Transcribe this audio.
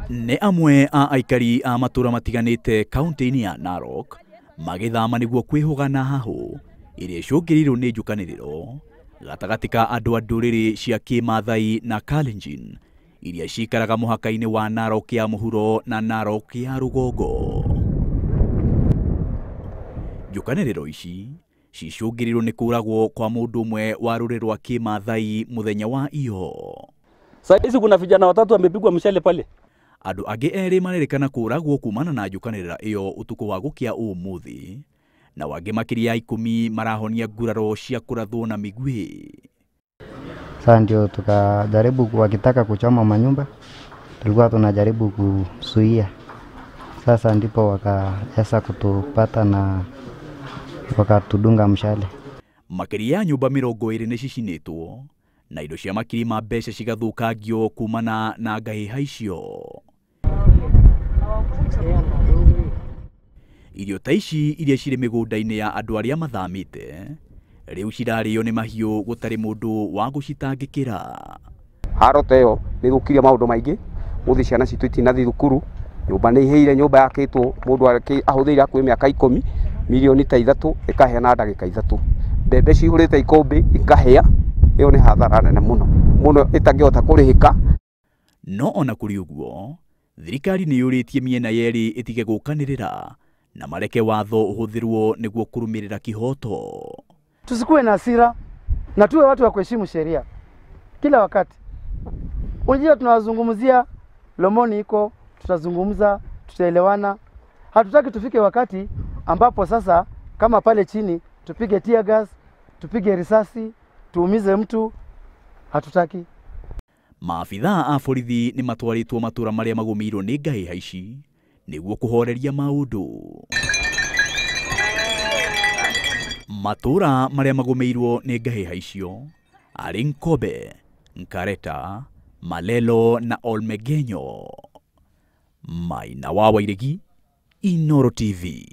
Nĩ amwe a aikari a matũra matiganĩte kaunti-inĩ ya Narok magĩthama nĩguo kwĩhũga na hahũ ĩrĩa ĩcũngĩrĩirio nĩ njũkanĩrĩro gatagatĩ ka andũ a ndũrĩrĩ cia Kĩmathai na Kalenjin iria cikaraga mũhaka-inĩ wa Narok ya mũhuro na Narok ya rũgongo. Njũkanĩrĩro ici cicũngĩrĩirio nĩ kũragwo kwa mũndũ ũmwe wa rũrĩrĩ rwa Kĩmathai mũthenya wa iyo. Sasa hizi kuna vijana watatu wamepigwa mshale pale. Andũ angĩ erĩ marerĩkana kũragwo kumana na njũkanĩrĩra ĩyo ũtukũ wa gũkĩa ũmũthĩ, na wangĩ makĩria ya 10 marahonia nguraro cia kũrathwo na mĩguĩ. Sasa ndio tukajaribu, wakitaka kuchoma manyumba tulikuwa tunajaribu kuzuia. Sasa ndipo wakaweza kutupata na wakatudunga mshale. Makĩria ya nyũmba 20 nĩ cicinĩtwo na indo cia makiri ma mbeca cigathũkangio kumana na ngahĩha icio. Irio ta ici iria cirĩ mĩgũnda-inĩ ya andũ arĩa mathamĩte rĩu cirarĩo nĩ mahiũ gũtarĩ mũndũ wa gũcitangĩkĩra. Haro ta ĩyo nĩ ĩthũkirie maũndũ maingĩ, ũmũthĩ ciana citũ itinathiĩ thukuru, nyũmba nĩ ihĩire, nyũmba yakĩtwo mũndũ ahũthĩire hakuhĩ mĩaka 10, milioni ta 3 ĩkahĩa na ndagĩka 3. Mbembe cihũrĩte ikũmbĩ ikahĩa, ĩyo nĩ hathara nene mũno mũno ĩtangĩhota kũrĩhĩka. No ona kũrĩ ũguo, thirikari nĩ yũrĩtie mĩena yerĩ ĩtige gũkanĩrĩra na mareke watho ũhũthĩrwo nĩguo kũrũmĩrĩra kihoto. Tusikuwe na hasira na tuwe watu wa kuheshimu sheria kila wakati. Unajua tunawazungumzia Lomoni iko, tutazungumza, tutaelewana. Hatutaki tufike wakati ambapo sasa kama pale chini tupige tear gas, tupige risasi, tuumize mtu, hatutaki. Maabithaa a borithi nĩ matwarĩtwo matũra marĩa magũmĩirwo nĩ ngahĩha ici nĩguo kũhoreria maũndũ. Matũra marĩa magũmĩirwo nĩ ngahĩha icio arĩ Nkobe, Nkareta, Malelo na Olmegenyo. Maina wa Wairegi, Inooro TV.